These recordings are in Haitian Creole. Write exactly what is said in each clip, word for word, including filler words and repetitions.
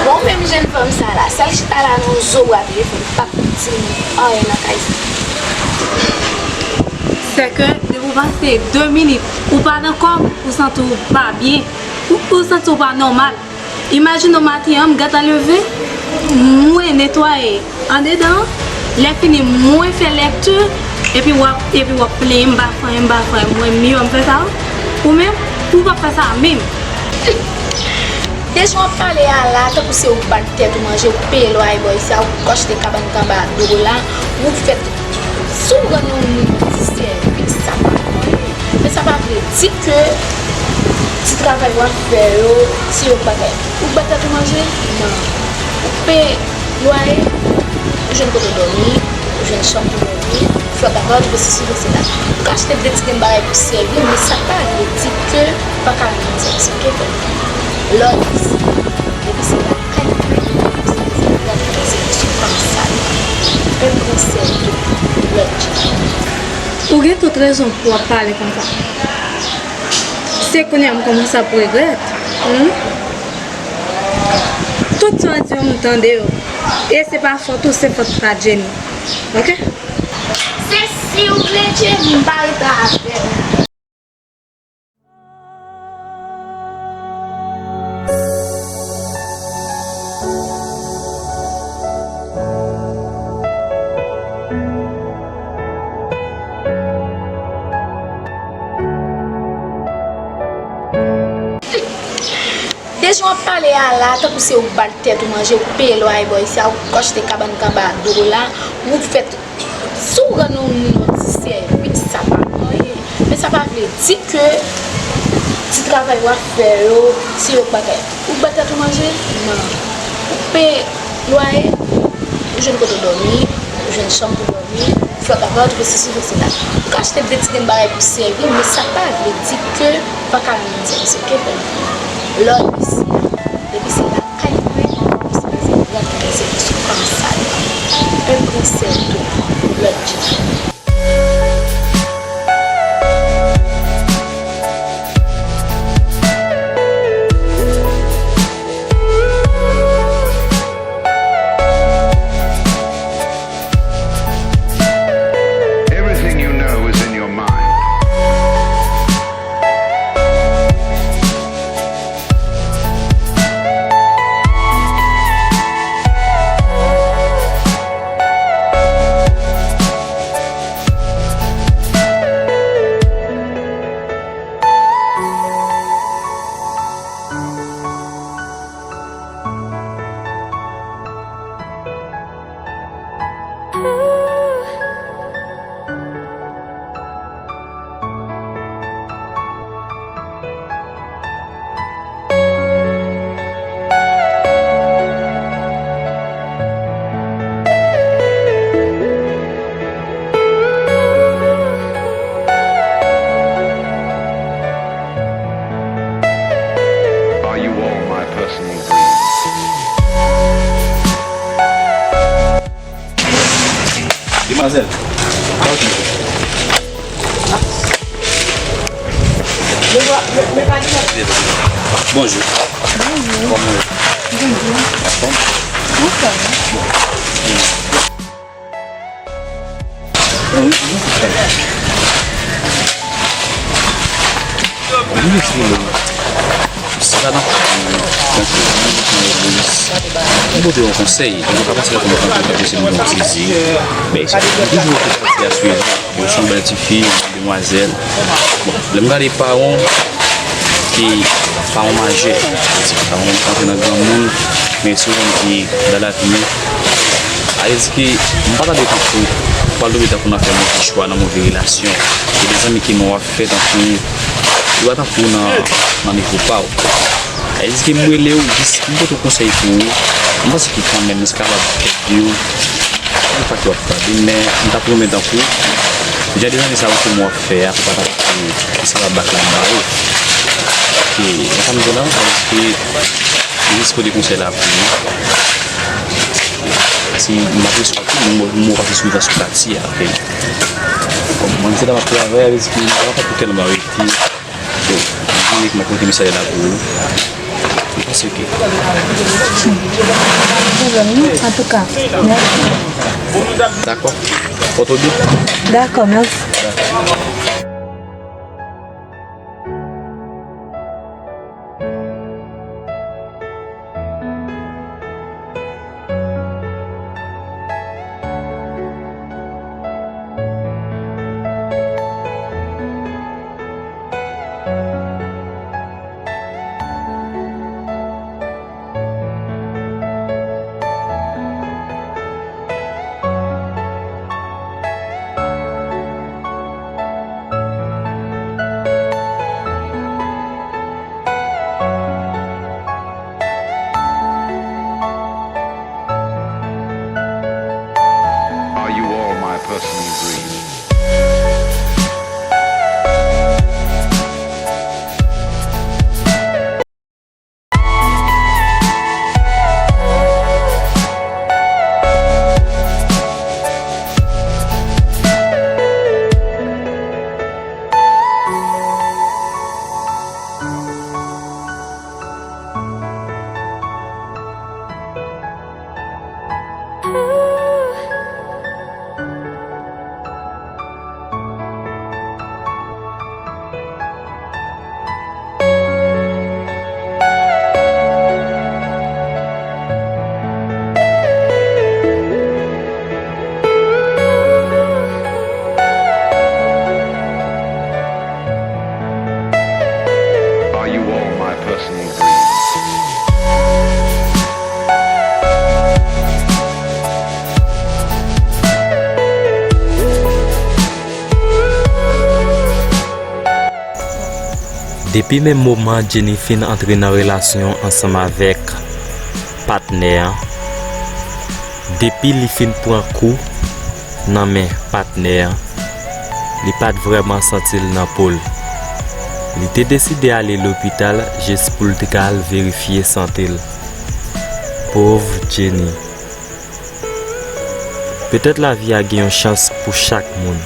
Bon, menm jèn fanm sa la, sa l chita la nan zo bra telefòn, pa di m anyen nan kay sa. Sèke depi w pase de minit, ou pa nan kòb, ou santi w pa byen, ou, ou santi w pa nòmal. Imajine w maten an, m gentan leve, mwen netwaye andedan, lè fini mwen fè lèkti, epi w ap, epi w ap plenyen m pa fè anyen, m pa fè anyen, mwen menm m fè sa, ou menm, ou p ap fè sa menm. Dejan w ap pale a la, tankou se ou k ba l tèt ou manje, ou k peye lwaye bò isi a, ou k achte kabann anba do w la, ou fè Si w rann yon moun yon ti sèvis, sa pa anyen. Men sa pa vle di ke ti travay w ap fè yo, se yo k bagay. Ou k ba tèt ou manje? Non. Ou k peye lwaye, ou jwenn kote w dòmi, ou jwenn chanm pou w dòmi, flòt apatman, ou jwenn sesi, etsetera. Ou ka achte de ti grenn bagay pou sèvi, men sa pa vle di ke ou pa ka rann moun sèvis, oke, frè m? Lòd isi, depi se lakay mwen, se yon fanm sal. Menm konsèy tou, lòt jan. Ou gen tout rezon pou w ap pale konsa. Se kounye a m kòmanse ap regrèt. Hmm? Tout sa w di yo, m tande yo. E se pa fòt ou, se fòt pa Jenny. Oke? Se si w vle Jenny, m pa rete avè w. Dejan w ap pale a la, tankou se ou k ba l tèt ou manje, ou k peye lwaye bò isi a, ou k achte kabann anba do w la, ou fè Si w rann yon moun yon ti sèvis, sa pa anyen. Men sa pa vle di ke ti travay w ap fè yo, se yo k bagay. Ou k ba tèt ou manje? Non. Ou k peye lwaye, ou jwenn kote w dòmi, ou jwenn chanm pou w dòmi, flòt apatman, ou jwenn sesi, etsetera. Ou ka achte de ti grenn bagay pou sèvi, men sa pa vle di ke ou pa ka rann moun sèvis, oke, frè m? Lòd isi a. Depi se lakay mwen, ou sipoze rann mwen sèvis, ou pa sal. Menm konsèy tou, lòt jan. Everything you know is in your mind. Are you all my personal dreams? Demwazèl. Bonjou. Bonjou. Kòman w ye? Bonjou. Anfòm? Anfòm. Bon. Mwen pote yon konsèy, mwen ka pase lè mwen kontan pou mwen se mwen sezi. Men se mwen toujou te soti a swiv. Yo se yon bèl ti fi, yon demwazèl. Bon, lè m gade pawon, ki pa yon majè, se pa yon antre nan granmoun, men se yon moun ki dan lavi nou. Sa vle di ke m pa ta dwe tankou, pral tonbe tankou nan fè move chwa, nan move relasyon. Gen de zanmi ke nou ap fè tankou, yo pa tankou nan, nan nivo pa w. Sa vle di ke m rele w jis pou m pote yon konsèy pou ou. M panse ke kanmenm, se kapab ede w. Yon fwa ki w ap tande, men m t ap renmen tankou jan de zanmi sa yo ke mwen ap fè a, pou pa ta ki sa va bat la ba yo. Ke sa m di la, paske m jis pote konsèy la pou ou. Si m ap resevwa tou, m, m pase sou, sou pati a, ok. Bon, mwen se la m ap travay, avèk ki m pa pou tèlman rete. Yo, m konnen ke m ap pote mesaj la pou ou. M panse ke. Antouka, mèsi. Dakò. Fòt ou byen? Dakò, mèsi. Are you all my personal dreams? Are you all my personal dreams? Depi menm moman Jenny fin antre nan relasyon ansanm avèk patnè an, depi li fin pran kou nan men patnè an, li pa t vrèman santi l nan po l. Li te deside ale lopital jis pou l te ka al verifye sante l. Pòv Jenny. Petèt lavi a gen yon chans pou chak moun.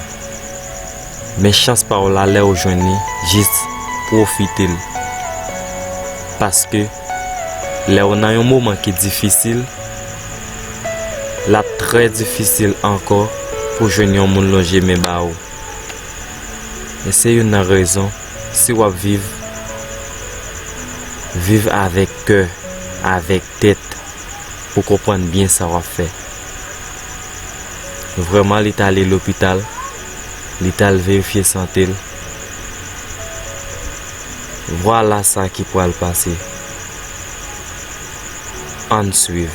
Men chans pa w la, lè w jwenn li, jis pwofite l. Paske, lè w nan yon moman ki difisil, l ap trè difisil ankò pou jwenn yon moun lonje men ba ou. E se youn nan rezon, si w ap viv, viv avèk kè, avèk tèt, pou konprann byen sa w ap fè. Vrèman, li t ale lopital, li t al verifye sante l. Vwala sa ki pral pase. Ann swiv.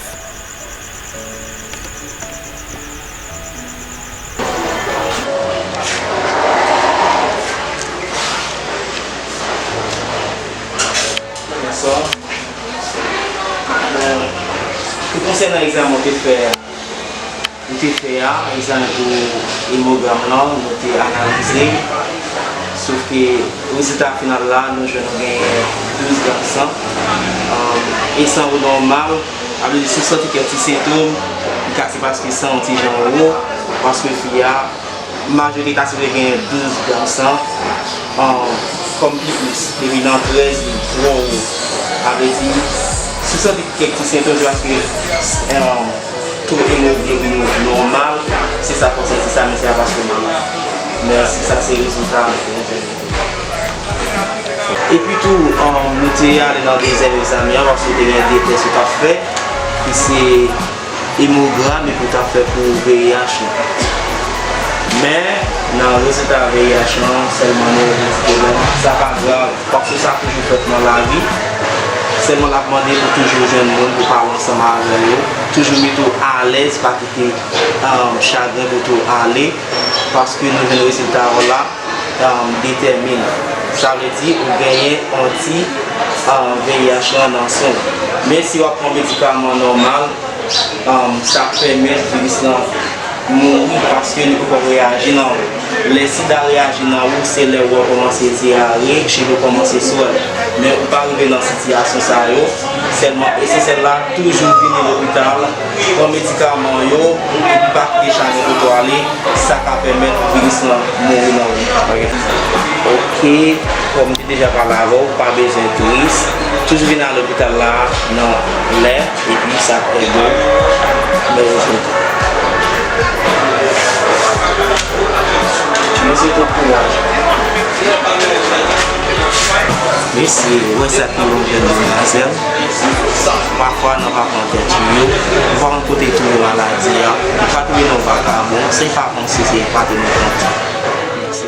Bonswa. Bon, pou konsènan egzamen ou te fè a, ou te fè a, egzamen pou emogram lan, nou te analize l. Sof ke rezilta final la, nou jwenn nou genyen douz gram san. Ann, e san ou nòmal, sa vle di si w santi kèk ti sentòm, li ka se paske san w ti jan wo, paske fi a, majorite ta sipoze genyen douz gram san, ann, kòm pi plis, depi nan trèz li twò wo. Sa vle di, si w santi kèk ti sentòm, se paske, ann, to emoglobin ou nòmal, se sa fè w santi sa, men se pa paske w malad. Men se sa k se rezilta a. Epi tou, ann, nou te ale nan dezyèm egzamen an, paske te gen de tès yo t ap fè, ki se emogram epi w t ap fè pou V I H lan. Men, nan rezilta V I H lan, sèlman nou revandike l. Sa pa grav, paske sa toujou fèt nan lavi. Sèlman n ap mande pou toujou jwenn moun pou pale ansanm avè yo. Toujou mete w alèz, pa kite, um, chagren pote w ale, paske nou jwenn rezilta yo la, um, detèmine. Sa vle di ou genyen yon ti, um, V I H lan nan san w. Men si w ap pran medikaman nòmal, um, sa pèmèt viris lan mouri paske li poko reyaji nan ou. Lè sida reyaji nan ou, se lè ou kòmanse dyare, cheve kòmanse swèl. Men ou pa rive nan sitiyasyon sa yo, sèlman esansyèl la, toujou vini lopital, pran medikaman yo, epi pa kite chagren pote w ale, sa ka pèmèt viris lan mouri nan ou. Ok, kòm m te deja pale avè w, pa bezwen tris, toujou vin nan lopital la nan lè, epi sa ap ede w nan rezilta. Mesye, tout kouraj. Mesye, wè sa ki yon jèn demwazèl. Pafwa nan pa pran tèt yo, ou pa konn kote touye maladi a, ou ka touye nan vakabon, se pa panse se pa te nan kontan. Mèsi.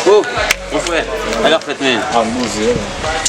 Oh, mon frè, sa k ap fèt, men? Ah, bon Dye.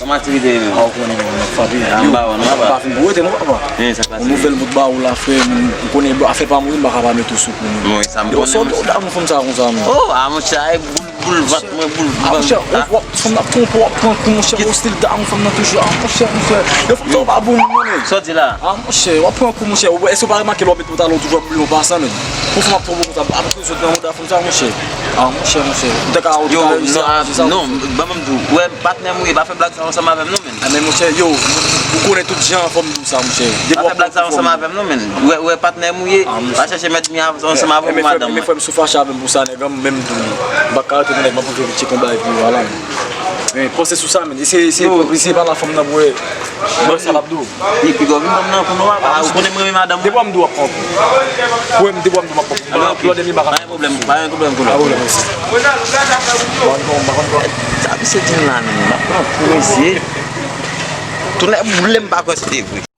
Kòman aktivite yo, men? Ah, ou konnen, men, m ap fache. Ah, m ba ou, m ba ou. Pa fin pou rete, non, papa. Yon nouvèl bout ba ou la, frè, m konnen afè pa mouri, m pa ka pa met ou sou kou, men. Bon, sa m konnen. Yo, sa w damou fanm sa konsa, men? Oh, ah, monchè, boul, boul vant mwen, boul vant. Ah, monchè, w ap fanm nan twonpe, w ap pran kou, monchè, ou still damou fanm nan toujou. Ah, monchè, monchè. Yo, fanm sa w pa bon, non, men. Sa w di la? Ah, monchè, w ap pran kou, monchè. Èske w pa remake lè w ap met pantalon toujou ap boule yon pasan, men? Pou fanm ap twonpe w konsa, ap tou sot nan mouda fanm sa, monchè. Ah, monchè, monchè. Ou te ka, ou te ka reyisi a sa, non, ban m di w, wè, patnè m ou ye, pa fè blag sa ansanm avè m, non, men. Ah, men, monchè, yo, ou konnen tout jan fò m di w sa, monchè. Pa fè blag sa ansanm avè m, non, men. Wè, wè, patnè m ou ye, pa chèche mèt mi ansanm avè w pou madanm mwen. Men frè m, si w fache avè m pou sa, nèg, an m menm di w li. M pa ka rete, nèg, m ap pran vye ti konba epi vwala, men. Men, panse sou sa, men. Eseye, eseye, eseye pale a fanm nan pou wè. Bon, sa l ap di w. Pi, pi gò vin ban m nan kou non, papa. Ou konnen m renmen madanm mwen. Depi w ap di w ap pran kou. Ou wè m, depi w ap di w m ap pran kou. Alò, ok. Lòt de mi pa ka. Pa gen pwoblèm, pa gen pwoblèm, kou non. Pa gen pwoblèm, mèsi. Sa misye di m la, men, m ap pran kou, mesye. Tounen boule, m pa kwè se te vre.